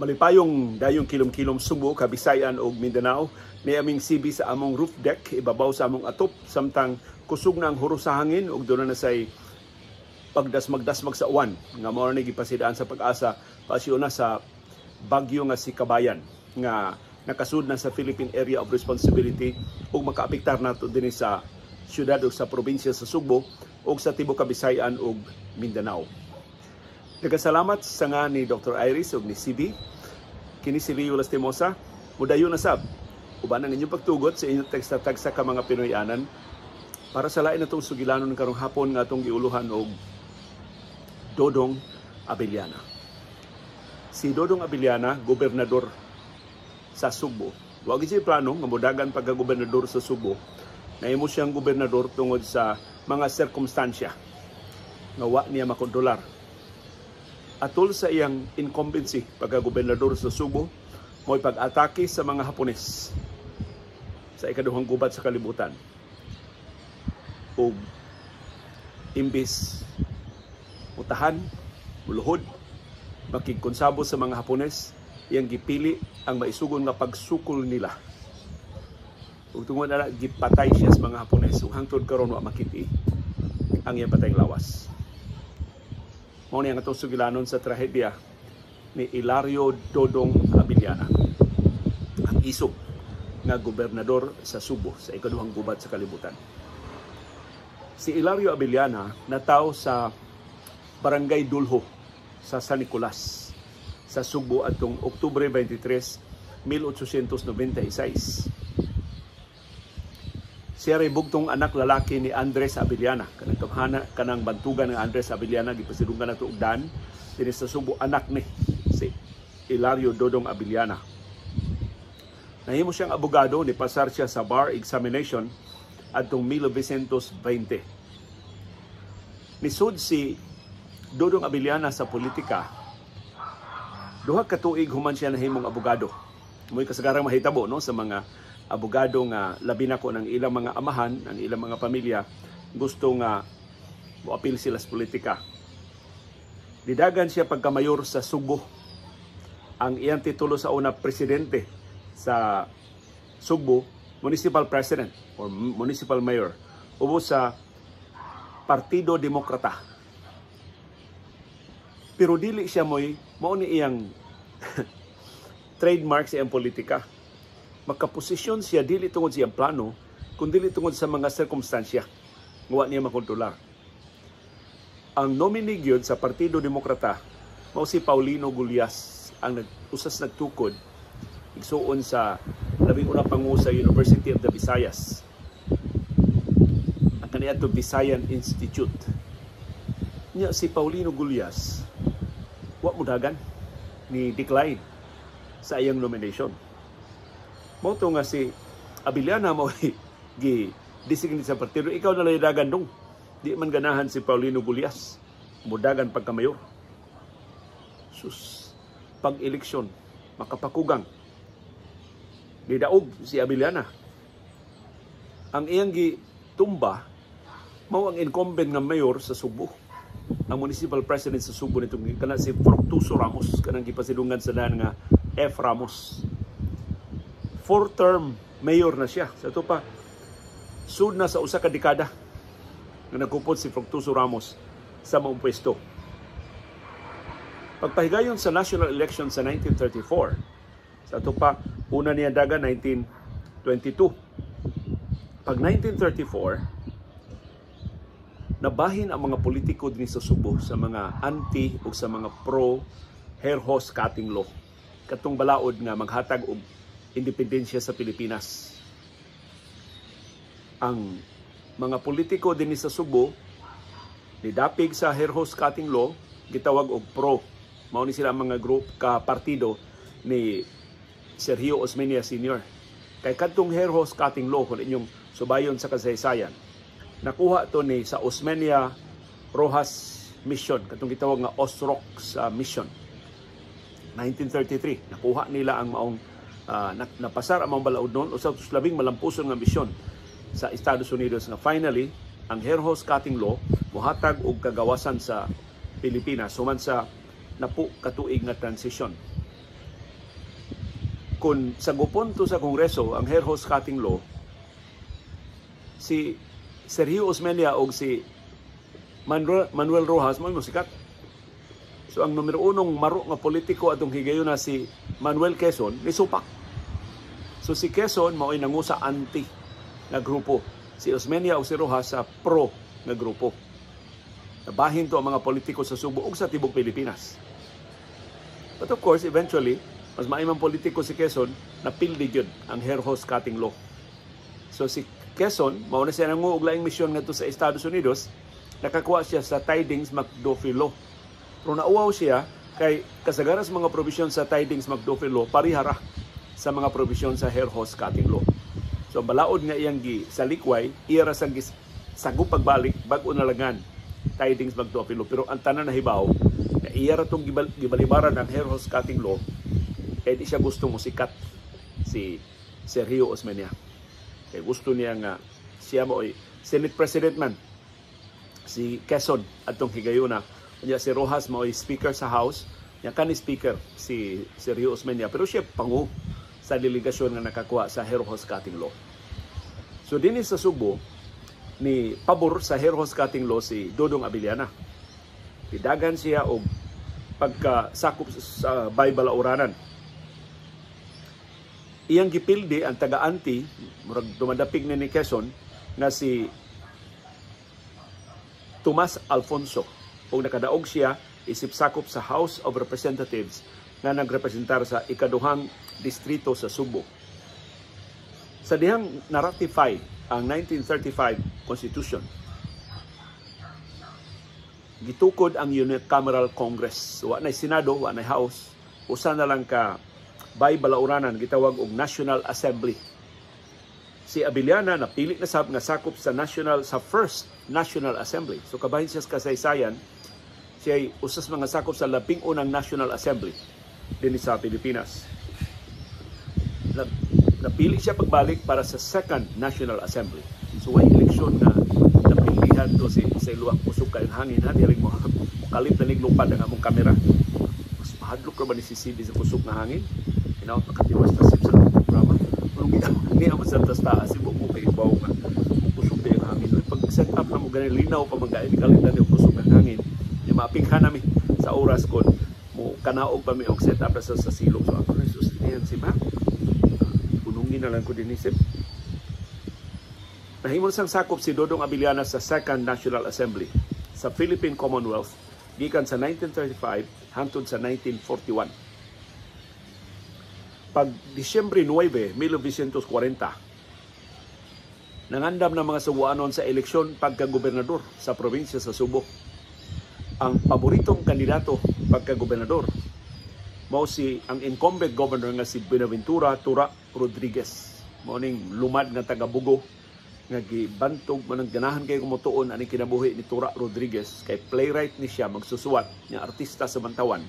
Malipayong dayong kilom-kilom Subo, Kabisayan ug Mindanao. Ni aming CB sa among roof deck ibabaw sa among atop samtang kusog na ang huro sa hangin ug doon na say pagdasmag-dasmag sa uwan nga mao ni gipasidaan sa Pag-asa pasyo na sa bagyo nga si Kabayan nga nakasud na sa Philippine Area of Responsibility ug makaapektar nato dinhi sa syudad ug sa probinsya sa Sugbo ug sa tibuok Kabisayan ug Mindanao. Nagkasalamat sa nga ni Dr. Iris ug ni CB. Kini si Leo Lastimosa, mudayon na sab uban ang inyong pagtugot sa inyong tagsa-tagsa ka mga Pinoyanan para sa lain natong sugilanon karong hapon nga atong giuluhan og Dodong Abellana. Si Dodong Abellana, gobernador sa Sugbo. Wa gyud siya plano nga modagan pagka-gobernador sa Sugbo. Nahimo siyang gobernador tungod sa mga sirkumstansya nga wa niya makontrolar. Atol sa iyang incumbency pagka-gobernador sa Sugbo, mo'y pag-atake sa mga Hapones sa ikaduhang gubat sa kalibutan. Ug imbis utahan, muluhod, makigkonsabo sa mga Hapones, iyang gipili ang maisugon nga pagsukol nila. Ug tungod ana, gipatay siya sa mga Hapones ug hangtod karon wa makiti ang iyang patayng lawas. Mao ni ang atong sugilanon sa trahedya ni Hilario Dodong Abellana, ang isog nga gobernador sa Sugbo sa ikaduhang gubat sa kalibutan. Si Hilario Abellana nataw sa Barangay Dulho sa San Nicolas sa Sugbo atong Oktubre 23, 1896. Siya ray bugtong anak lalaki ni Andres Abellana. Kanang kamhana, kanang bantugan ng Andres Abellana, gipasidunggan nato og dan dinhi sa Sugbo, anak ni si Hilario Dodong Abellana. Nahimo siyang abogado, nipasar siya sa bar examination adtong 1920. Nisud si Dodong Abellana sa politika 2 ka tuig human siya nahimong abogado. Mo'y kasagarang mahitabo, no, sa mga abogado nga labi na ko ng ilang mga amahan, ang ilang mga pamilya gusto nga moapil sila sa politika. Didagan siya pagkamayor sa Sugbo. Ang iyang titulo sa una, presidente sa Sugbo, municipal president or municipal mayor, ubos sa Partido Demokrata. Pero dili siya mo'y mao ni iyang trademark sa iyang politika. Makaposisyon siya dili tungod sa iyang plano, kundi tungod sa mga sirkumstansya nga wa niya makontrolar. Ang nominee gyud sa Partido Demokrata mao si Paulino Gullas, ang usas nagtukod, igsuon sa labing unang pangulo sa University of the Visayas, ang kaniadto Visayan Institute. Nya si Paulino Gullas wa modagan, ni decline sa iyang nomination. Mao to nga si Abellana mo gi designate sa partido, "Ikaw na lang dagan dong. Di man ganahan si Paulino Gullas mudagan pagkamayor." Sus, pag eleksyon makapakugang, nidaog si Abellana. Ang iyang gitumba mao ang incumbent nga mayor sa Sugbo, ang municipal president sa Sugbo nitong kana si Fructuoso Ramos, kanang gipasidungan sa daan nga F. Ramos. Four term mayor na siya. Sa ato pa, sud na sa 1 ka dekada nga nagkupot si Fructuoso Ramos sa maong pwesto. Pagpahigayon sa national election sa 1934, sa ato pa, una niya daga 1922. Pag 1934, nabahin ang mga politiko dinhi sa Sugbo sa mga anti o sa mga pro Hare Cutting Law. Katong balaod nga maghatag og independensya sa Pilipinas. Ang mga politiko dinhi sa Sugbo nidapig sa Hare Cutting Law, gitawag og pro. Mao ni sila ang mga group ka partido ni Sergio Osmeña Sr. Kay kadtong Hare Cutting Law, kung inyong subayon sa kasaysayan, nakuha to ni sa Osmeña Rojas Mission, katong gitawag nga Osrox Mission. 1933, nakuha nila ang maong napasar ang maong balaod noon, usa sa labing malampuson nga misyon sa Estados Unidos nga finally ang Hare Cutting Law mohatag og kagawasan sa Pilipinas human sa 10 katuig nga transition. Kung sagupon to sa Kongreso ang Hare-Hawes Cutting Law, si Sergio Osmeña o si Manuel Rojas mo sikat. So ang numero unong maro nga politiko atong higayuna, si Manuel Quezon, ni supak. So si Quezon mao'y nangusa anti nga grupo. Si Osmeña o si Rojas sa pro nga grupo. Nabahin to ang mga politiko sa Subo ug sa tibok Pilipinas. But of course, eventually, mas maimang politiko si Quezon, napildi gyud ang Hare-Hawes Cutting Law. So si Quezon, mao na siya nangu og laing misyon ngadto sa Estados Unidos, nakakuha siya sa Tydings-McDuffie Law. Pero nauwaw siya kay kasagaran sa mga probisyon sa Tydings-McDuffie Law parihara sa mga probisyon sa Hare-Hawes Cutting Law. So ang balaod nga iyang gi sa likway, iya ra sang sagop pagbalik, bag-o na langan Tydings-McDuffie Law. Pero ang tanan nahibaw na iya ra tong gibalibaran ang Hare-Hawes Cutting Law kay di siya gusto mo sikat si Sergio Osmeña. Kay gusto niya nga siya mo ay Senate President man si Quezon atong higayuna. Unya si Rojas mao'y speaker sa House, nya kani speaker si Sergio Osmeña, pero siya pangu sa delegasyon nga nakakuha sa Hare-Hawes Cutting Law. So dinhi sa Subo, ni pabor sa Hare-Hawes Cutting Law si Dodong Abellana. Pidagan siya og pagkasakop sa Baybalauranan. Iyang gipildi ang taga-anti, murag dumadapig ni Quezon, nga si Tomas Alfonso. Ug nakadaog siya isip sakop sa House of Representatives nga nagrepresentar sa ikaduhang distrito sa Subo. Sa dihang na-ratify ang 1935 Constitution, gitukod ang Unicameral Congress. Wa nay Senado, wa nay House, usa na lang ka bay balauranan gitawag og National Assembly. Si Abellana napili na sab nga sakop sa first National Assembly. So kabahin siya sa kasaysayan, siya ay usas mga sakop sa labing unang National Assembly dinhi sa Pilipinas. Napili siya pagbalik para sa second National Assembly. So way eleksyon nga napilihan to si sa iluwang kusog kayong hangin ha, diri mo kalit na niglupad ang among kamera. Mas mahadlok ra ba ni si CB sa kusog nga hangin? Hinaut makatiwas ta sa programa. Niya mo sa taas si mo kay ibaw nga kusog kayong hangin. Pag set up na mo gani linaw pa man kayo kalit na ni kusog ang hangin. Nya maapinghan nami sa oras kon mo kanaog pa mi og set up na sa silong. So ako ni sustinihan si ma. Punungin na lang ko din isip. Nahimong sang sakop si Dodong Abellana sa Second National Assembly sa Philippine Commonwealth gikan sa 1935 hangtod sa 1941. Pag Disyembre 9, 1940, nangandam na mga Subuanon sa eleksyon pagka-gobernador sa probinsya sa Subo. Ang paboritong kandidato pagka-gobernador mao si ang incumbent governor nga si Buenaventura Tura Rodriguez. Mao ning lumad nga taga-Bugo nga gibantog man ang ganahan kay kumutuon ani kinabuhi ni Tura Rodriguez kay playwright ni siya, magsusuwat nga artista sa Mantawan.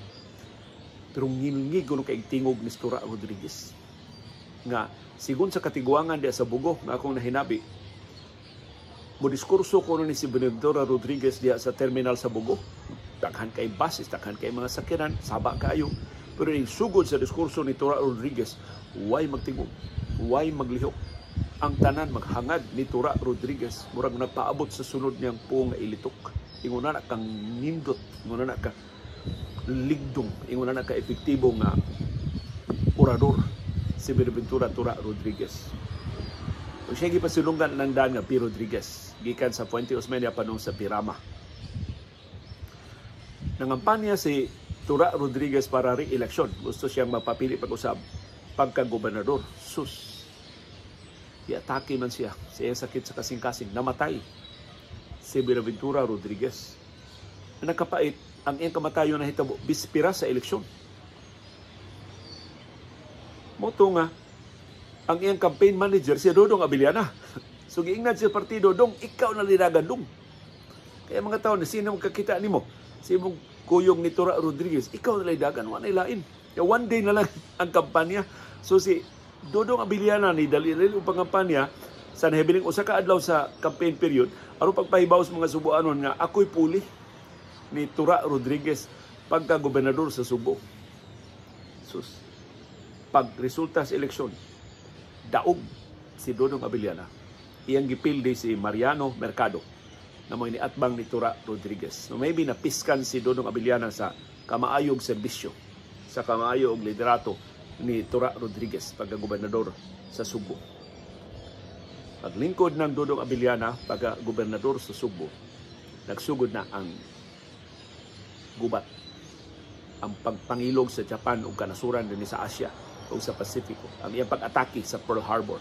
Pero ngilngig kuno kay tingog ni Tura Rodriguez nga sigon sa katiguangan diya sa Bugo nga akong nahinabi, mo diskurso kuno ni si Buenaventura Rodriguez diya sa terminal sa Bugo. Daghan kay buses, daghan kay mga sakyanan, saba kaayo. Pero ning sugod sa diskurso ni Tura Rodriguez, way magtingog, way maglihok. Ang tanan maghangad ni Tura Rodriguez, murag nagpaabot sa sunod niyang puong nga ilitok. Ingon na kang nindot, ingon na ka ligdong, ingon na ka epektibo nga orador si Buenaventura Tura Rodriguez. O siya gipasulungan ng daan nga P. Rodriguez gikan sa Fuente Osmeña padung sa Pirama. Nangampanya si Tura Rodriguez para re-election. Gusto siyang mapapili pag-usab pagka-gobernador. Sus, iatake man siya sa iyang sakit sa kasing-kasing. Namatay si Buenaventura Rodriguez. Nakapait ang iyang kamatayon na hitabo bispira sa eleksyon. Moto nga ang iyang campaign manager si Dodong Abellana. So giingnan siya partido, "Dong, ikaw na linagan, dong. Kaya mga tao na sino magkakita nimo? Si imong kuyog ni Tura Rodriguez, ikaw na linagan, wala lain." Kaya one day na lang ang kampanya. So si Dodong Abellana ni dali-dali ang pangampanya sa nahibiling usa ka adlaw sa campaign period aron pagpahibaw sa mga Subuanon nga ako'y puli ni Tura Rodriguez pagka-gobernador sa Subo. Sus. Pag resulta sa eleksyon, daog si Dodong Abellana. Iyang gipildi si Mariano Mercado na mo iniatbang ni Tura Rodriguez. So maybe napiskan si Dodong Abellana sa kamaayog serbisyo, sa kamaayog liderato ni Tura Rodriguez pagka-gobernador sa Sugbo. Paglingkod ng Dodong Abellana pagka-gobernador sa Sugbo, nagsugod na ang gubat, ang pagpangilog sa Japan ug kanasuran dinhi sa Asia ug sa Pasifiko, ang iyang pag-atake sa Pearl Harbor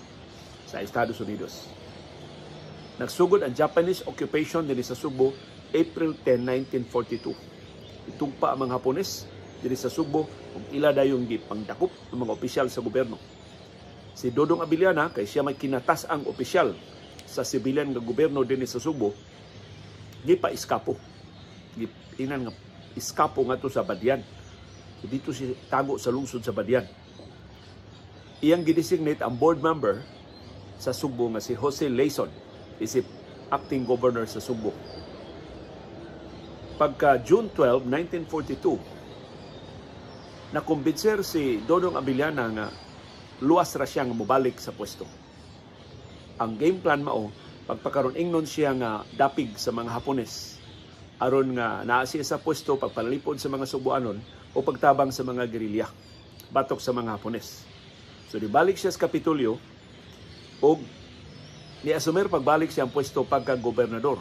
sa Estados Unidos. Nagsugod ang Japanese occupation dinhi sa Sugbo April 10, 1942. Itugpa ang mga Hapones dinhi sa Sugbo ug ila dayong gipangdakop ng mga opisyal sa gobyerno. Si Dodong Abellana, kay siya may kinatas ang opisyal sa sibilyan nga gobyerno dinhi sa Sugbo, gipa-eskapo. Inan nga eskapo ngadto sa Badian. So dito si tago sa lungsod sa Badian. Iyang gidesignate ang board member sa Sugbo nga si Jose Layson isip acting governor sa Sugbo. Pagka June 12, 1942, nakumbinser si Dodong Abellana nga luwas ra siya nga mobalik sa pwesto. Ang game plan mao, pagpakaron ingnon siya nga dapig sa mga Hapones aron nga naa siya sa pwesto pagpalalipod sa mga Subuanon o pagtabang sa mga gerilya batok sa mga Hapones. So dibalik siya sa Kapitolyo og niasumer pagbalik siya ang pwesto pagka-gobernador.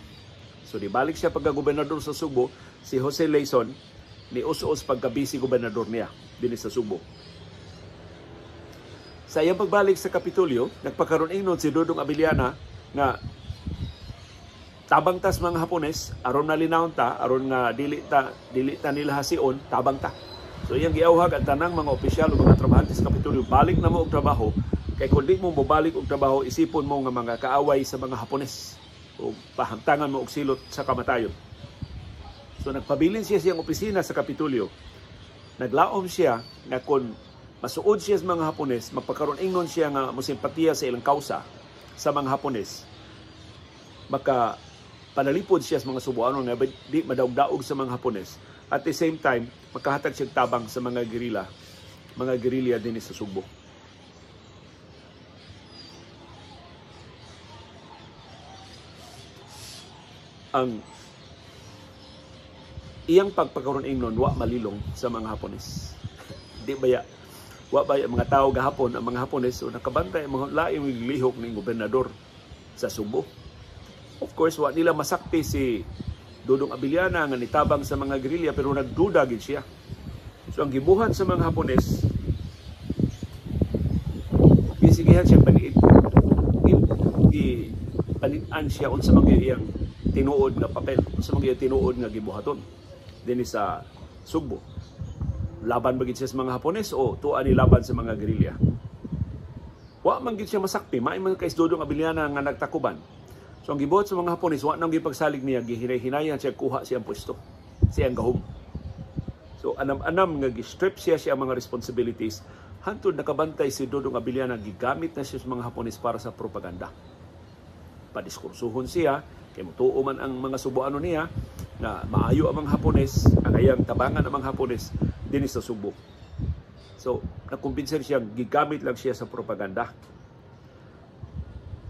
So dibalik siya pagka-gobernador sa Sugbo, si Jose Layson ni us-us pagka-vice gobernador niya dinhi sa Sugbo. Sa iyang pagbalik sa Kapitolyo, nagpakaroon ingnon si Dodong Abellana nga tabang tas mga Hapones aron nalinawon ta, aron nga dili ta nila hasion, tabang ta. So iyang giawhag ang tanang mga opisyal o mga trabahante sa Kapitolyo, balik na mo og trabaho, kay kung di mo mobalik og trabaho, isipon mo nga mga kaaway sa mga Hapones o pahamtangan mo og silot sa kamatayon. So nagpabilin siya siyang opisina sa Kapitolyo. Naglaom siya nga kung masuod siya sa mga Hapones, magpakaroon ingon siya nga mosimpatiya sa ilang kausa sa mga Hapones, maka panalipod siya sa mga Subuanon nga di madaog-daog sa mga Hapones. At the same time, makahatag siya tabang sa mga gerilya din sa Sugbo. Ang iyang pagpakaroon ingnon wa malilong sa mga Hapones. Di baya wa baya mga tao gahapon ang mga Hapones, so nakabantay ang mga laing lihok ning gobernador sa Sugbo. Of course, wa nila masakti si Dodong Abellana nga nitabang sa mga gerilya, pero nagduda gid siya. So ang gibuhat sa mga Hapones, gisigihan siya paniid. Panid-an siya unsa man iyang tinuod nga papel, unsa man tinuod nga gibuhaton dinhi sa Sugbo. Laban ba gid siya sa mga Hapones o tuwa ni laban sa mga gerilya? Wa man gid siya masakti, maay man kay Dodong Abellana nga nagtakuban. So ang gibuhat sa mga Hapones, wa nang gipagsalig niya, gihinay-hinayan siya kuha siyang pwesto, siyang gahom. So anam-anam nga gi-strip siya siya mga responsibilities hantod nakabantay si Dodong Abellana, gigamit na siya sa mga Hapones para sa propaganda. Padiskursuhon siya, kay mutuo man ang mga Subuano niya na maayo ang mga Hapones, ang ayang tabangan ang mga Hapones dinhi sa Sugbo. So nakumbinser siya, gigamit lang siya sa propaganda.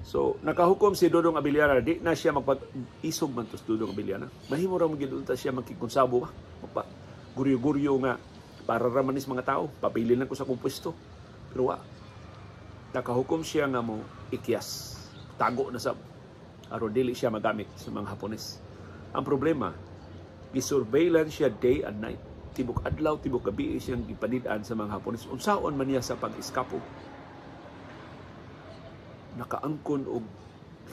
So nakahukom si Dodong Abellana, di na siya magpag-isog man to si Dodong Abellana. Mahimo ra man gid unta siya magkikonsabo ba? Magpa guryo-guryo nga para ra man is mga tao, pabilin lang ko sa akong pwesto. Pero wa, nakahukom siya nga mo ikyas, tago na sab aron dili siya magamit sa mga Hapones. Ang problema, gisurveillance siya day and night. Tibok adlaw, tibok gabi siyang gipanid-an sa mga Hapones. Unsaon man niya sa pag-eskapo? Nakaangkon og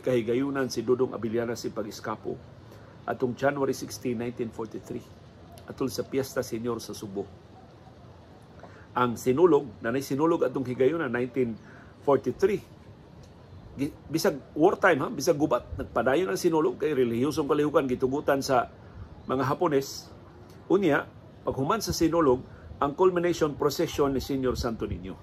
kahigayunan si Dodong Abellana sa pag-eskapo atong January 16, 1943, atol sa Piesta Señor sa Sugbo. Ang sinulog, nanay sinulog atong higayunan 1943. Bisag wartime ha, bisag gubat, nagpadayon ang sinulog kay relihiyosong kalihukan gitugutan sa mga Hapones. Unya, paghuman sa sinulog, ang culmination procession ni Señor Santo Niño.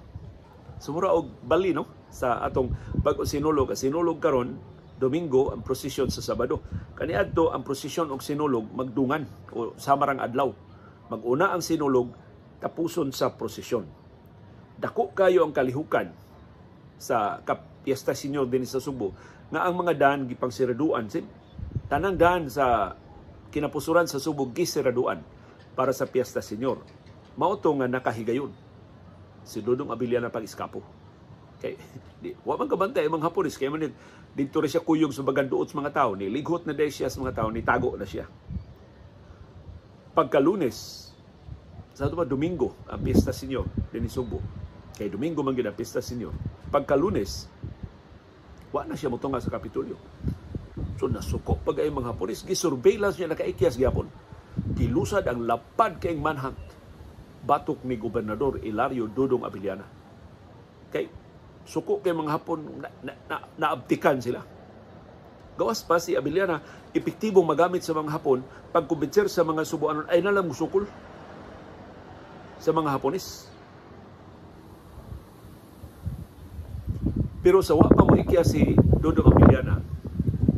Sumura og bali no sa atong bag-o sinulog. Ang sinulog karon Domingo, ang prosesyon sa Sabado. Kaniadto ang prosesyon og sinulog magdungan o samarang adlaw. Maguna ang sinulog, tapuson sa prosesyon. Dako kayo ang kalihukan sa Piyesta Señor dinhi sa Sugbo nga ang mga daan gipang siraduan, sin tanang daan sa kinapusuran sa Subo gisiraduan para sa Piyesta Señor. Mao to nga nakahigayon si Dodong Abellana pag-eskapo. Kay di wa man kabantay ang mga Hapones, kay man didto ra siya kuyog sa baganduot sa mga tao, ni lighot na day siya sa mga tao, ni tago na siya. Pagka Lunes, sa ato ba Domingo ang Piyesta Señor dinhi Sugbo. Kay Domingo man gyud ang Piyesta Señor. Pagka Lunes, wa na siya motunga sa Kapitolyo. So nasuko pag ay mga Hapones, gisurveillance niya, nakaikyas gyapon. Gilusad ang lapad kayong manhunt batok ni Gobernador Hilario Dodong Abellana. Kay suko kay mga Hapon, naabtikan sila. Gawas pa si Abellana, epektibong magamit sa mga Hapon pagkumbinser sa mga Subuanon ay nalang musukol sa mga Hapones. Pero sa wa pa mo ikya si Dodong Abellana,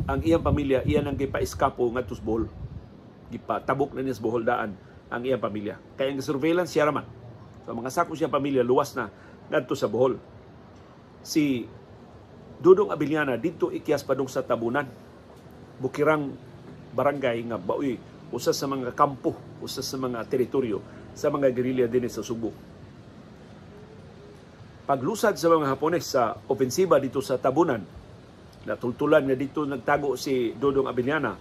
ang iyang pamilya iyan ang gipa-eskapo ngadto sa Bohol. Gipatabok na niya sa Bohol daan ang iyang pamilya. Kaya ang surveillance siya raman. So mga sako siyang pamilya luwas na ngadto sa Bohol. Si Dodong Abellana didto ikyas padung sa Tabunan, bukirang barangay nga baoy usa sa mga kampo, usa sa mga teritoryo sa mga gerilya dinhi sa Sugbo. Paglusad sa mga Hapones sa ofensiba dito sa Tabunan, natultulan nga dito nagtago si Dodong Abellana,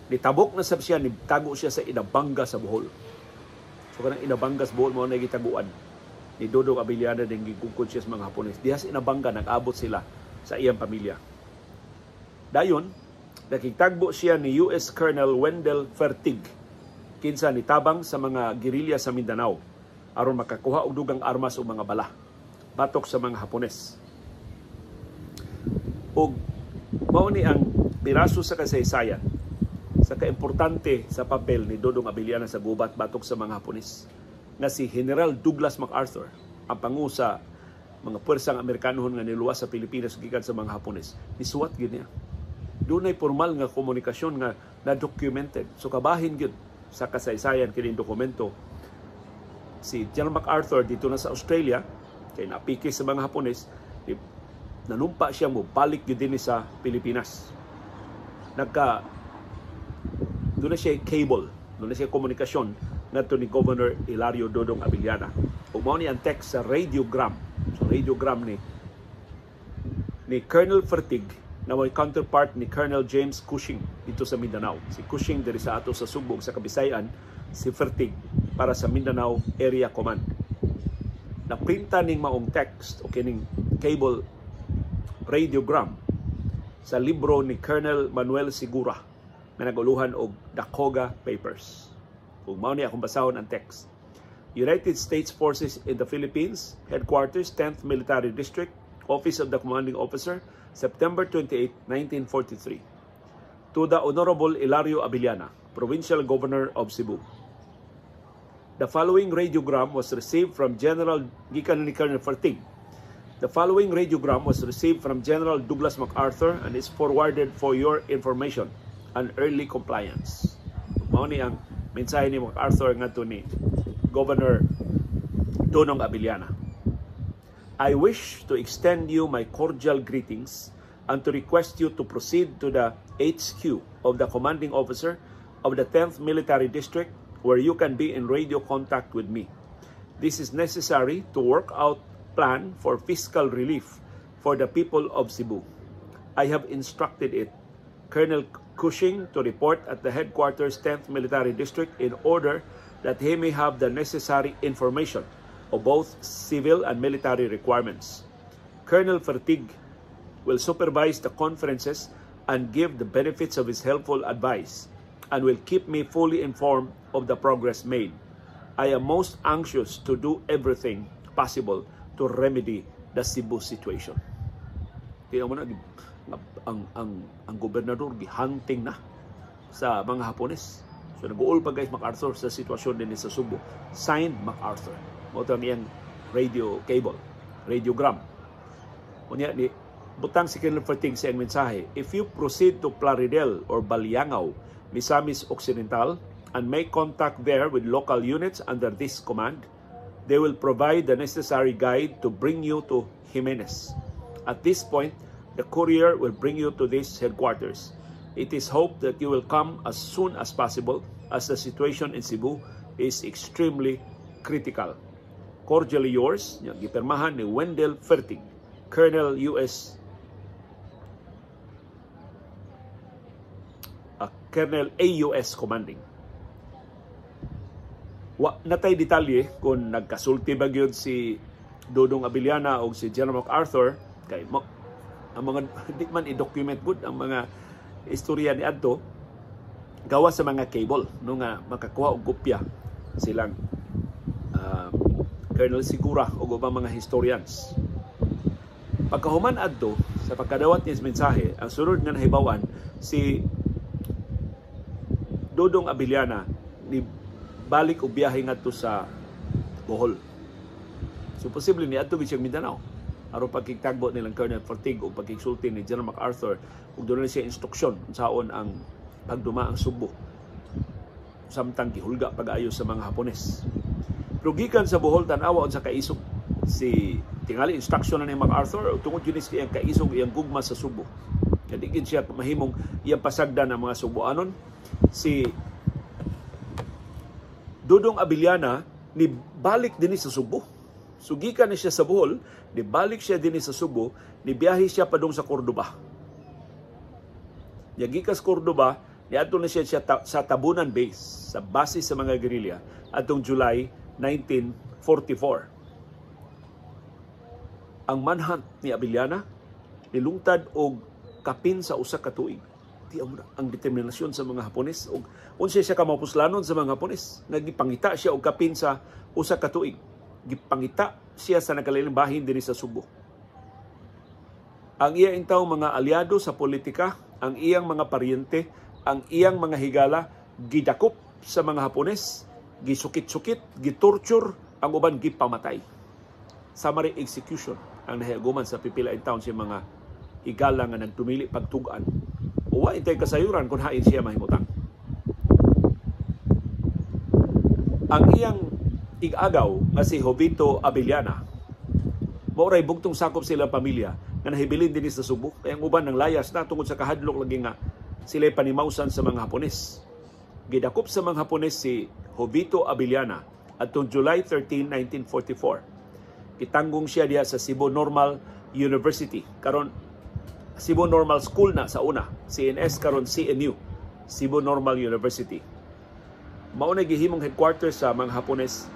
nitabok na sab siya, nitago siya sa Inabanga sa Bohol. So kanang Inabanga sa Bohol mao na gitaguan ni Dodong Abellana din gigugkod siya sa mga Hapones. Diha sa Inabanga nag-abot sila sa iyang pamilya. Dayon, nakitagbo siya ni US Colonel Wendell Fertig, kinsa nitabang sa mga gerilya sa Mindanao aron makakuha og dugang armas o mga bala batok sa mga Hapones. Og mao ni ang piraso sa kasaysayan sa kaimportante sa papel ni Dodong Abellana sa gubat batok sa mga Hapones, nga si General Douglas MacArthur, ang pangu sa mga puwersang Amerikanohon nga niluwas sa Pilipinas gikan sa mga Hapones, nisuwat gyud niya. Dunay formal nga komunikasyon nga na-documented. So kabahin gyud sa kasaysayan kining dokumento. Si General MacArthur dito na sa Australia, kay napiki sa mga Hapones, nanumpa siya mo balik gyud dinhi sa Pilipinas. Nagka doon na siya cable, doon na siya komunikasyon ngadto ni Governor Hilario Dodong Abellana. Ug mao ni ang text sa radiogram. So radiogram ni Colonel Fertig na may counterpart ni Colonel James Cushing dito sa Mindanao. Si Cushing diri sa ato sa Sugbo sa Kabisayan, si Fertig para sa Mindanao Area Command. Naprinta ning maong text o kining cable radiogram sa libro ni Colonel Manuel Segura na naguluhan og Dacoga Papers. Kung mao ni akong basahon ang text. United States Forces in the Philippines, Headquarters, 10th Military District, Office of the Commanding Officer, September 28, 1943. To the Honorable Hilario Abellana, Provincial Governor of Cebu. The following radiogram was received from General gikan ni Colonel Fertig. The following radiogram was received from General Douglas MacArthur and is forwarded for your information and early compliance. Mao ni ang mensahe ni MacArthur ngadto ni Governor Dodong Abellana. I wish to extend you my cordial greetings and to request you to proceed to the HQ of the commanding officer of the 10th Military District, where you can be in radio contact with me. This is necessary to work out plan for fiscal relief for the people of Cebu. I have instructed it, Colonel Cushing, to report at the headquarters 10th Military District in order that he may have the necessary information of both civil and military requirements. Colonel Fertig will supervise the conferences and give the benefits of his helpful advice, and will keep me fully informed of the progress made. I am most anxious to do everything possible to remedy the Cebu situation. Kaya mo na, ang gobernador gihunting na sa mga Hapones. So nag-uol pa guys MacArthur sa sitwasyon din sa Sugbo. Signed MacArthur. Mao to ang iyang radio cable, radiogram. Unya ni butang si Colonel Fertig sa iyang mensahe, if you proceed to Plaridel or Baliangao, Misamis Occidental, and make contact there with local units under this command, They will provide the necessary guide to bring you to Jimenez. At this point, the courier will bring you to this headquarters. It is hoped that you will come as soon as possible, as the situation in Cebu is extremely critical. Cordially yours," gipirmahan ni Wendell Fertig, Colonel U.S. Colonel AUS Commanding. Wa natay detalye kung nagkasulti ba gyud si Dodong Abellana o si General MacArthur, kay ang mga di man i-document gud ang mga istorya ni adto gawa sa mga cable no nga makakuha og kopya silang Colonel Segura o ubang mga historians. Pagkahuman adto sa pagkadawat niya sa mensahe, ang sunod nga nahibawan, si Dodong Abellana ni balik og biyahe ngadto sa Bohol. So posible ni adto siya Mindanao aron pagkitagbo nilang Colonel Fertig o pagkigsulti ni General MacArthur ug doon siya instruksyon unsaon ang pagduma ang Sugbo samtang gihulga pag-ayo sa mga Hapones. Pero gikan sa Bohol, tan-awa unsa kaisog si, tingali instruction na ni MacArthur tungod gyud ni iyang kaisog, iyang gugma sa Sugbo. Kaya di gid siya mahimong iyang pasagdan ang mga Subuanon. Si Dodong Abellana ni balik dinhi sa Sugbo. So gikan ni siya sa Bohol, ni balik siya dinhi sa Sugbo, ni biyahe siya padung sa Cordoba. Nya gikas Cordoba, niadto na siya sa Tabunan Base, sa base sa mga gerilya atong July 1944. Ang manhunt ni Abellana nilungtad og kapin sa usa ka tuig. Di ang determinasyon sa mga Hapones og unsa siya ka mapuslanon sa mga Hapones, nagipangita siya og kapin sa usa ka tuig. Gipangita siya sa nagkalain bahin dinhi sa Sugbo. Ang iya intaw mga aliado sa politika, ang iyang mga paryente, ang iyang mga higala gidakop sa mga Hapones, gisukit-sukit, gitorture, ang uban gipamatay. Summary execution ang nahiaguman sa pipila in town sa mga higala nga nagtumili pagtug-an. Uwa intay kasayuran kung hain siya mahimutang. Ang iyang igagaw nga si Jovito Abellana, mao ray bugtong sakop sila pamilya nga nahibilin dinhi sa Sugbo. Kaya ang uban ng layas na tungod sa kahadlok lagi nga sila panimawsan sa mga Hapones. Gidakop sa mga Hapones si Jovito Abellana atong July 13, 1944. Gitanggong siya diha sa Cebu Normal University. Karon Cebu Normal School na sa una, CNS, karon CNU, Cebu Normal University. Mao na gihimong headquarters sa mga Hapones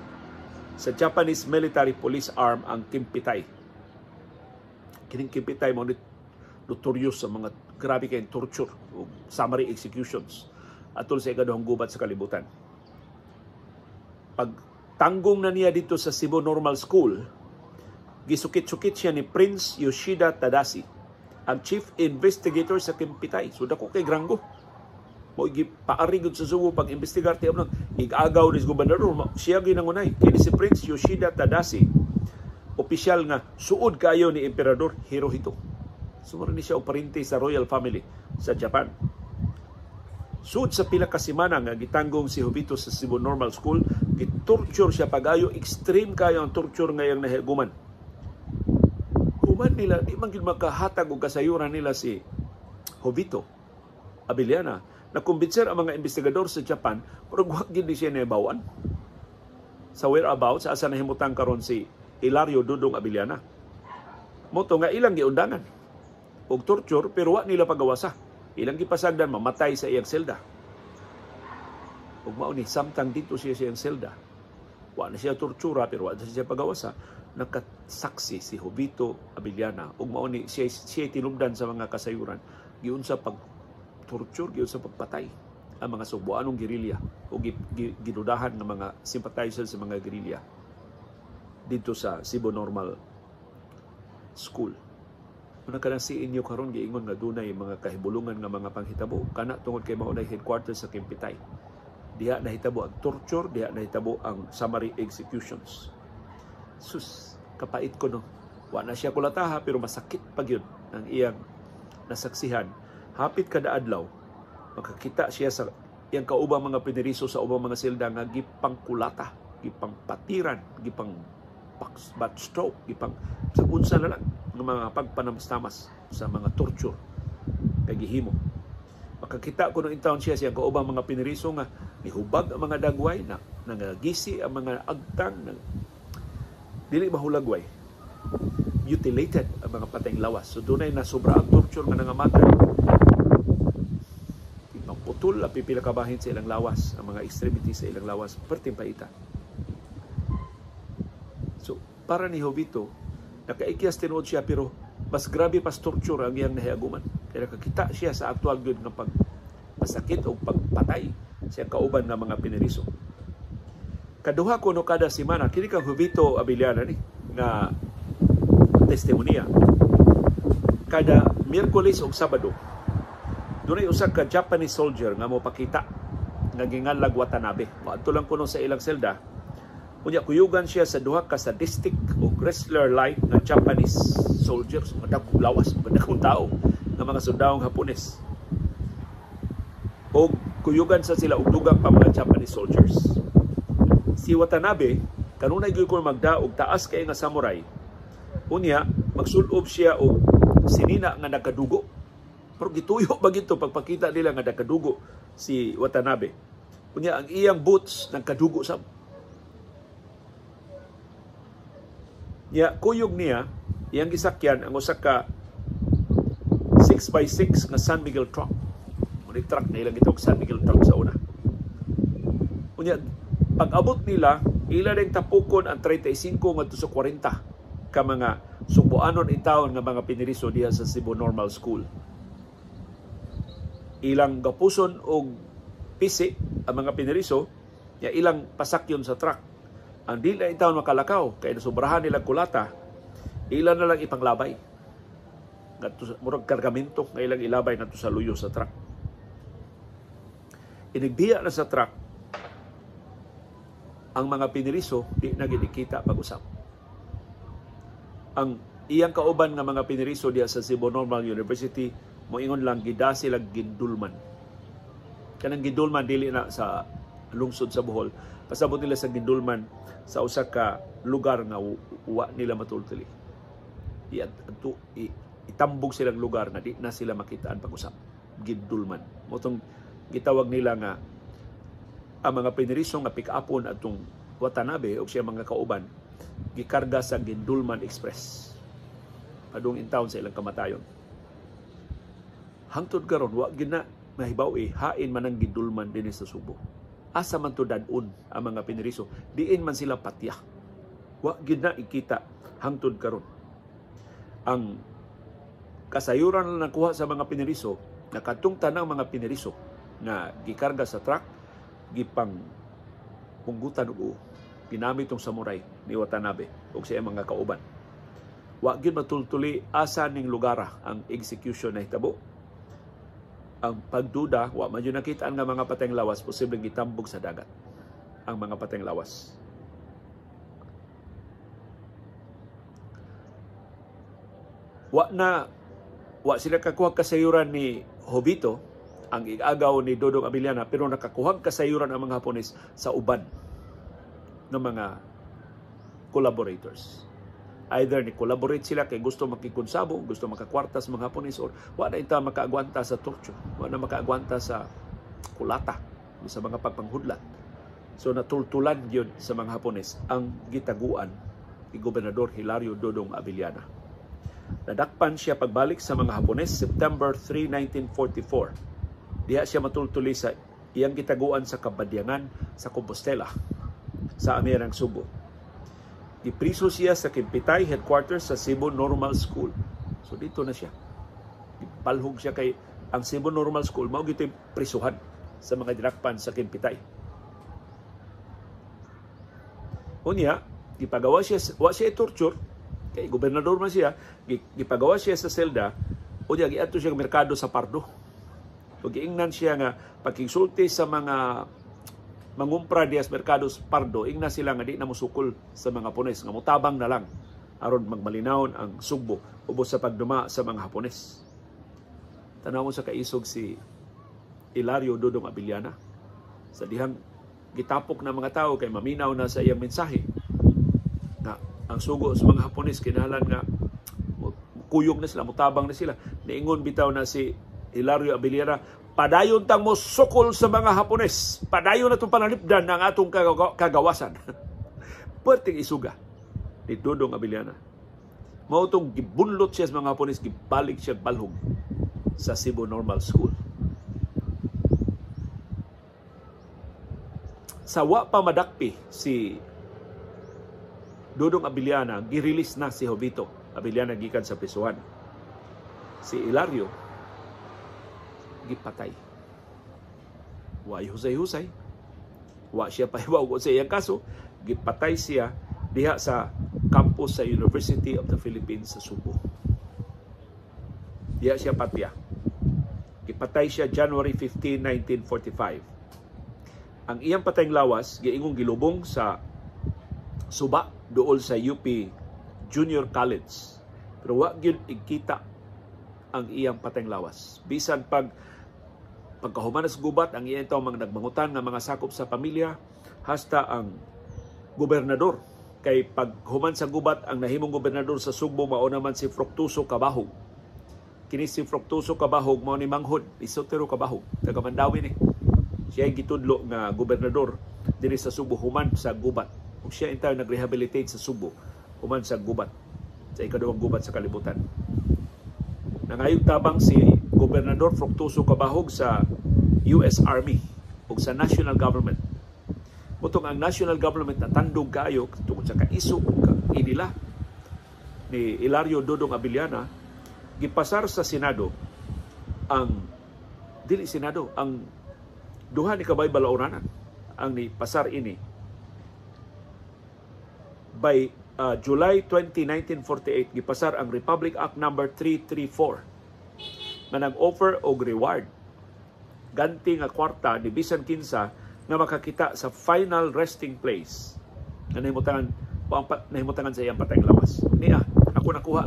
sa Japanese Military Police Arm ang Kempeitai. Kining Kempeitai mao ni notorious sa mga grabe kay torture o summary executions atol sa ikaduhang gubat sa kalibutan. Pag tanggong na niya dito sa Cebu Normal School, gisukit-sukit siya ni Prince Yoshida Tadasi, ang chief investigator sa Kempeitai. So dako kay granggo. Mo gipaari gud sa Sugbo pag investigar ti amnon igagaw ni gobernador, siya ginangunay. Kini si Prince Yoshida Tadasi, opisyal nga suod kayo ni Emperador Hirohito. Sumuro ni siya og parente sa royal family sa Japan. Suod sa pila ka semana nga gitanggong si Jovito sa Cebu Normal School, gitorture siya pagayo, extreme kayo ang torture ngayong nahiaguman. Human nila, di man gyud makahatag og kasayuran nila si Jovito Abellana. Nakumbinser ang mga investigador sa Japan, pero wag gyud siya nahibawan sa whereabouts, asa nahimutang karon si Hilario Dodong Abellana. Moto nga ilang giundangan og torture pero wa nila pagawasa. Ilang gipasagdan mamatay sa iyang selda. Ug mao ni samtang dito siya sa iyang selda, wa na siya tortura pero wa na siya pagawasa, nakasaksi si Jovito Abellana ug mao ni siya tinubdan sa mga kasayuran giunsa pag torture, giunsa pagpatay ang mga Sugboanong gerilya o gidudahan ng mga sympathizers sa mga gerilya dito sa Cebu Normal School. Una ka si inyo karon giingon nga dunay mga kahibulungan nga mga panghitabo kana tungod kay mao nay headquarters sa Kempeitai. Diha nahitabo ang torture, diha nahitabo ang summary executions. Sus, kapait ko no. Wa na siya kulataha pero masakit pa gyud ang iyang nasaksihan. Hapit kada adlaw makakita siya sa iyang kaubang mga piniriso sa ubang mga selda nga gipangkulata, gipang patiran, gipang bat stroke, gipang sa unsa na lang ng mga pagpanamstamas sa mga torture kay gihimo. Makakita ko nung intawon siya siyang kaubang mga piniriso nga nihubag ang mga dagway, na nangagisi ang mga agtang, na dili mahulagway. Mutilated ang mga patayng lawas. So dunay na sobra ang torture nga nangamatay. Putol ang pipila kabahin sa ilang lawas, ang mga extremities sa ilang lawas, perting paita. So, para ni Jovito, nakaikyas tinuod siya pero mas grabe pas torture ang iyang nahiaguman. Kaya nakakita siya sa aktual gyud nga pagpasakit o pagpatay sa kauban nga mga piniriso. Kaduha kuno kada semana, kini kang Jovito Abellana ni nga testimonya. Kada Miyerkules ug Sabado, dunay usa ka Japanese soldier nga mopakita nga ginganlag Watanabe. Moadto lang kuno sa ilang selda. Unya kuyugan siya sa duha ka sadistic o wrestler-like nga Japanese soldiers, mga dagkong lawas, mga dagkong tao nga mga sundahong Hapones. O kuyugan sa sila og dugang pa mga Japanese soldiers. Si Watanabe kanunay gyud ko magdaog, taas kay nga samurai. Unya magsulob siya og sinina nga nagkadugo. Pero gituyo ba gito pagpakita nila nga nagkadugo si Watanabe. Unya ang iyang boots nagkadugo sab. Nya kuyog niya iyang gisakyan ang usa ka 6x6 nga San Miguel truck. Muni truck na ilang gitawag San Miguel truck sa una. Unya pag-abot nila, ila ring tapukon ang 35 ngadto sa 40 ka mga Sugboanon intawon nga mga piniriso diha sa Cebu Normal School. Ilang gapuson og pisi ang mga piniriso, ya ilang pasakyon sa truck. Ang dili na intawon makalakaw kay nasobrahan nila kulata, ila na lang ipanglabay. Ngadto murag kargamento nga ilang ilabay ngadto sa luyo sa truck. Inigbiya na sa truck ang mga piniriso, di na gid pag-usap. Ang iyang kauban nga mga piniriso diha sa Cebu Normal University moingon lang gida sila gindulman. Kanang gindulman dili na sa lungsod sa Bohol, pasabot nila sa gindulman sa usa ka lugar nga wa nila matultuli. Itambog silang lugar nga di na sila makitaan pag-usap. Gindulman. Motong gitawag nila nga ang mga piniriso nga pick-upon atong Watanabe o siya mga kauban gikarga sa Gindulman Express padung in town sa ilang kamatayon. Hangtod karon wa gina mahibaw hain man ang Gindulman dinhi sa Subo. Asa man to dad-on ang mga piniriso, diin man sila patya. Wa gina ikita hangtod karon. Ang kasayuran na nakuha sa mga piniriso, nakatong tanang mga piniriso na gikarga sa truck, gipang punggutan og ginamit tong samurai ni Watanabe ug sa mga kauban. Wa gyud matultuli asa ning lugara ang execution na hitabo. Ang pagduda, wa man gyud nakita ang mga patayng lawas, posibleng gitambog sa dagat ang mga patayng lawas. Wa na wa sila kakuha kasayuran ni Jovito, ang igagaw ni Dodong Abellana, pero nakakuha kasayuran ang mga Hapones sa uban ng mga collaborators. Either ni collaborate sila kay gusto makikonsabo, gusto makakwarta sa mga Hapones, or wa na ita makaagwanta sa torture, wa na makaagwanta sa kulata, sa mga pagpanghudlat. So natultulan yun sa mga Hapones ang gitaguan ni Gobernador Hilario Dodong Abellana. Nadakpan siya pagbalik sa mga Hapones September 3, 1944. Diha siya matultuli sa iyang gitaguan sa Kabadyangan sa Compostela sa Amirang Subo. Gipriso siya sa Kimpitay headquarters sa Cebu Normal School. So dito na siya. Gipalhog siya kay ang Cebu Normal School mao gito'y prisuhan sa mga dinakpan sa Kimpitay. Unya, gipagawa siya, wa siya torture kay gobernador man siya, gipagawa siya sa selda, unya giadto siya merkado sa Pardo. So giingnan siya nga pagkisulti sa mga mangumpra diya sa merkado sa Pardo, ingna sila nga di na mosukol sa mga Hapones, nga motabang na lang aron magmalinawon ang Sugbo ubos sa pagduma sa mga Hapones. Tanaw mo sa kaisog si Hilario Dodong Abellana sa dihang Gitapok na mga tao kay maminaw na sa iyang mensahe na ang sugo sa mga Hapones kinahanglan nga kuyog na sila, mutabang na sila. Niingon bitaw na si Hilario Abellana, "Padayon tang mo sukol sa mga Hapones. Padayon na itong panalipdan ng atong kagawasan." Perting isuga ni Dodong Abellana. Mao tong gibunlot siya sa mga Hapones, gibalik siya balhog sa Cebu Normal School. Sa wa pa madakpi si Dodong Abellana, gi-release na si Jovito Abellana gikan sa prisuhan. Si Hilario gipatay. Wa husay-husay. Wa siya pahiwaw sa iyang kaso. Gipatay siya diha sa campus sa University of the Philippines sa Subo. Diha siya patya. Gipatay siya January 15, 1945. Ang iyang patayng lawas giingong gilubong sa suba duol sa UP Junior College. Pero wa gyud igkita ang iyang patayng lawas. Bisan pagkahuman sa gubat, ang iyang tawo mga nagmangutan nga mga sakop sa pamilya, hasta ang gobernador. Kay paghuman sa gubat, ang nahimong gobernador sa Sugbo mao naman si Fructuoso Cabahug. Kini si Fructuoso Cabahug mao ni manghod ni Sotero Cabahug, taga Mandawi ni. Siya ang gitudlo nga gobernador dinhi sa Sugbo human sa gubat. Ug siya intaw nagrehabilitate sa Sugbo human sa gubat, sa ikaduhang gubat sa kalibutan. Nangayog tabang si Gobernador Fructuoso Cabahug sa US Army ug sa national government. Mutong ang national government natandog kaayo tungod sa kaisog inila ni Hilario Dodong Abellana, gipasar sa Senado ang dili Senado ang duha ni kabay balaoranan ang nipasar ini by July 20, 1948. Gipasar ang Republic Act number 334 nga nag-offer og reward, ganti nga kwarta ni bisan kinsa nga makakita sa final resting place nga nahimutangan sa iyang patayng lawas. Niya, ako nakuha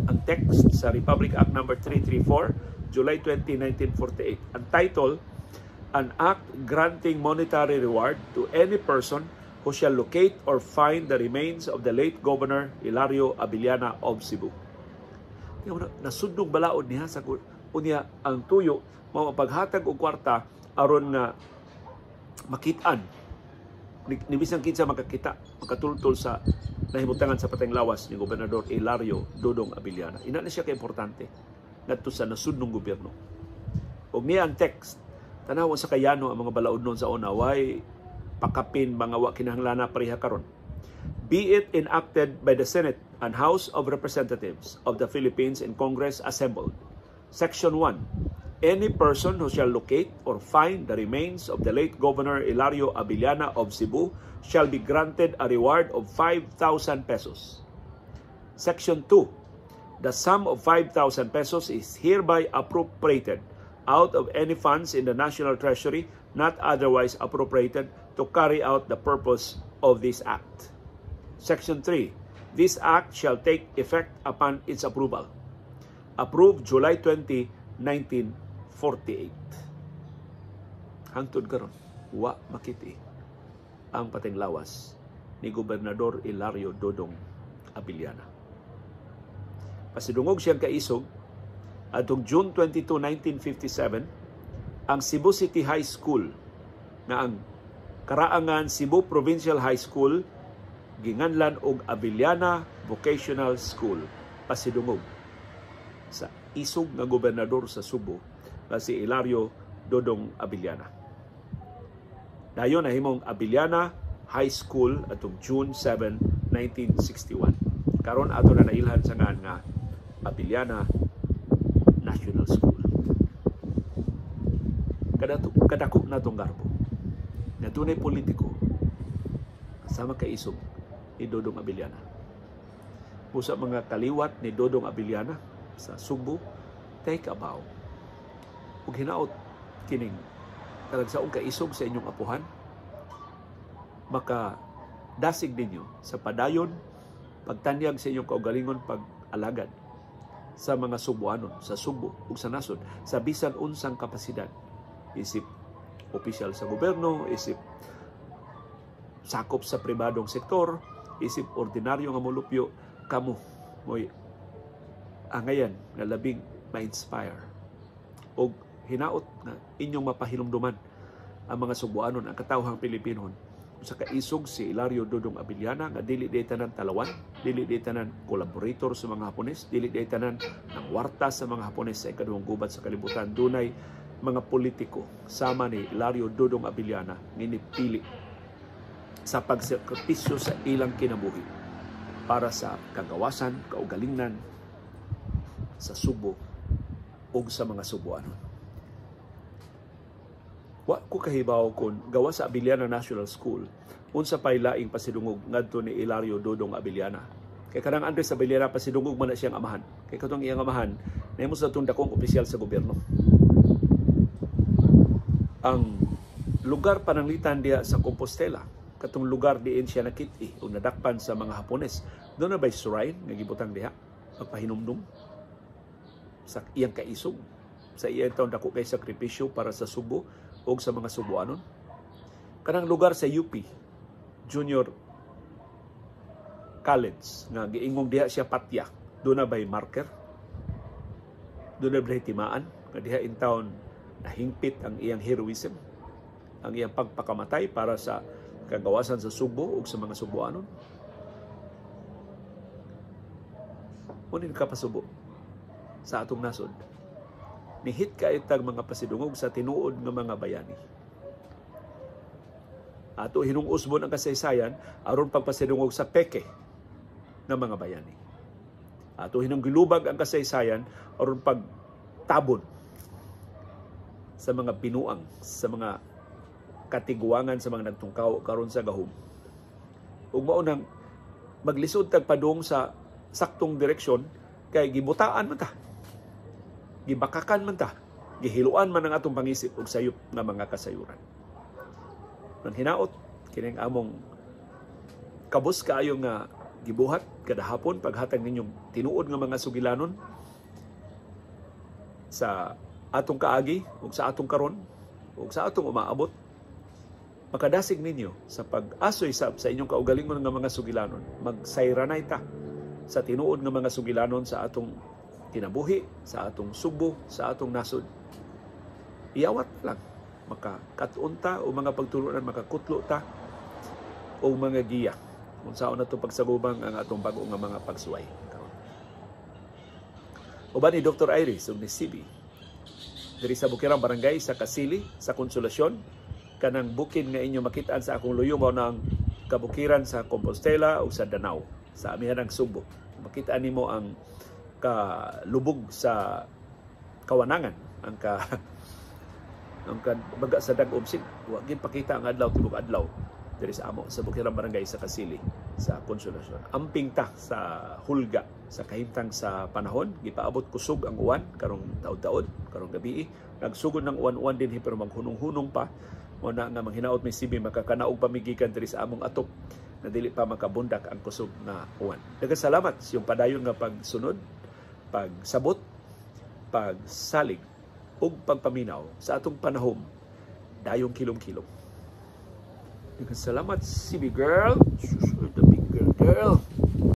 ang text sa Republic Act number 334, July 20, 1948. Ang title, An Act Granting Monetary Reward to Any Person Who Shall Locate or Find the Remains of the Late Governor Hilario Abellana of Cebu. Nasudnong balaod niya sa unya ang tuyo mao ang paghatag og kwarta aron nga makit-an ni bisan kinsa makakita, makatultol sa nahimutangan sa patayng lawas ni Gobernador Hilario Dodong Abellana. Ina na siya ka-importante ngadto sa nasudnong gobyerno. Og niya ang text, tanaw sa kayano ang mga balaod noon sa una, way pakapin mga wa kinahanglan pareha karon. Be it enacted by the Senate and House of Representatives of the Philippines in Congress assembled. Section 1. Any person who shall locate or find the remains of the late Governor Hilario Abellana of Cebu shall be granted a reward of 5,000 pesos. Section 2. The sum of 5,000 pesos is hereby appropriated out of any funds in the National Treasury not otherwise appropriated to carry out the purpose of this act. Section 3. This act shall take effect upon its approval. Approved July 20, 1948. Hangtod karon, wa makiti ang pateng lawas ni Gobernador Hilario Dodong Abellana. Pasidungog siyang kaisog atong June 22, 1957, ang Cebu City High School na ang karaangan Cebu Provincial High School ginganlan og Abellana Vocational School, pasidungog sa isog nga gobernador sa Subo na si Hilario Dodong Abellana. Dayon nahimong Abellana High School atong June 7, 1961. Karon ato na nailhan sa ngan nga Abellana National School. Kadako na itong garbo. Na dunay politiko sama kaisog ni Dodong Abellana. Busa mga kaliwat ni Dodong Abellana sa Sugbo, take a bow. Ug hinaot kining talagsaong kaisog sa inyong apuhan, maka dasig ninyo sa padayon pagtanyag sa inyong kaugalingon pag-alagad sa mga Subuanon, sa Sugbo ug sa nasod, sa bisan unsang kapasidad, isip opisyal sa gobyerno, isip sakop sa pribadong sektor, isip ordinaryo nga molupyo, kamo mo'y angayan nga labing ma-inspire og hinaot nga inyong mapahilumduman ang mga Sugbuanon, ang katawhang Pilipinon sa kaisog si Hilario Dodong Abellana, nga dili di tanan talawan, dili di tanan collaborator sa mga Hapones, dili di tanan nangwarta sa mga Hapones sa ikaduhang gubat sa kalibutan. Dunay mga politiko sama ni Hilario Dodong Abellana nga nipili sa pagsakripisyo sa ilang kinabuhi para sa kagawasan, kaugalingnan sa Subo ug sa mga Subuanon. Wa ko kahibaw kung gawas sa Abellana National School, unsa pay laing pasidungog ngadto ni Hilario Dodong Abellana. Kay kanang Andres Abellana, pasidungog man na siyang amahan. Kay katong iyang amahan, nahimo sa itong dakong opisyal sa gobyerno. Ang lugar pananglitan diha sa Compostela, katong lugar diin siya nakit-i o nadakpan sa mga Hapones, duna bay shrine nga gibutang diha magpahinumdum sa iyang kaisog, sa iyang taon dako kay sakripisyo para sa Subo o sa mga Subuanon? Kanang lugar sa UP Junior College nga giingong diha siya patya, duna bay marker? Duna bay timaan nga diha in town nahingpit ang iyang heroism, ang iyang pagpakamatay para sa kagawasan sa Subo ug sa mga Subuanon? Unin ka pasubo sa atong nasod. Nihit ka itag mga pasidungog sa tinuod nga mga bayani. Ato hinung-usbon ang kasaysayan aron pagpasidungog sa peke ng mga bayani. Ato hinung gilubag ang kasaysayan aron pagtabon sa mga binuang, sa mga katiguangan, sa mga nagtungkaw karon sa gahom. Ug mao nang maglisod tag padung sa saktong direksyon kay gibutaan man ta, gibakakan man ta, gihiluan man ang atong pangisip og sayop nga mga kasayuran. Nang hinaot kining among kabus kaayo nga gibuhat kada hapon, paghatag ninyong tinuod nga mga sugilanon sa atong kaagi ug sa atong karon ug sa atong umaabot, makadasig ninyo sa pag-asoy sab sa inyong kaugalingon nga mga sugilanon. Magsayranay ta sa tinuod nga mga sugilanon sa atong kinabuhi, sa atong Subo, sa atong nasod. Iyawat lang makakatun ta o mga pagtulunan, makakutlo ta o mga giya kung saan na itong pagsagubang ang atong bago nga mga pagsuway karon. Uban ni Dr. Iris ug ni CB diri sa Bukirang Barangay sa Kasili sa Konsolasyon, kanang bukid nga inyo makitaan sa akong luyo mao nang kabukiran sa Compostela o sa Danao sa amihanang Subo. Makita nimo ang kalubog sa kawanangan, ang baga sa dag-om. Wa gid pakita ang adlaw tibok adlaw diri sa amo sa Bukirang Barangay sa Kasili sa Konsolasyon. Amping ta sa hulga sa kahimtang sa panahon, gipaabot kusog ang uwan karong taud-taud, karong gabi. Nagsugod ng uwan-uwan dinhi pero maghunong-hunong pa. Mo na nga manghinaot may CB makakanaog pamigikan diri sa among atop na dili pa makabundak ang kusog nga uwan. Daghang salamat sa iyong padayon nga pagsunod, pagsabot, pagsalig ug pagpaminaw sa atong panahom dayong kilom-kilom. Daghang salamat, CB girl. The big girl girl.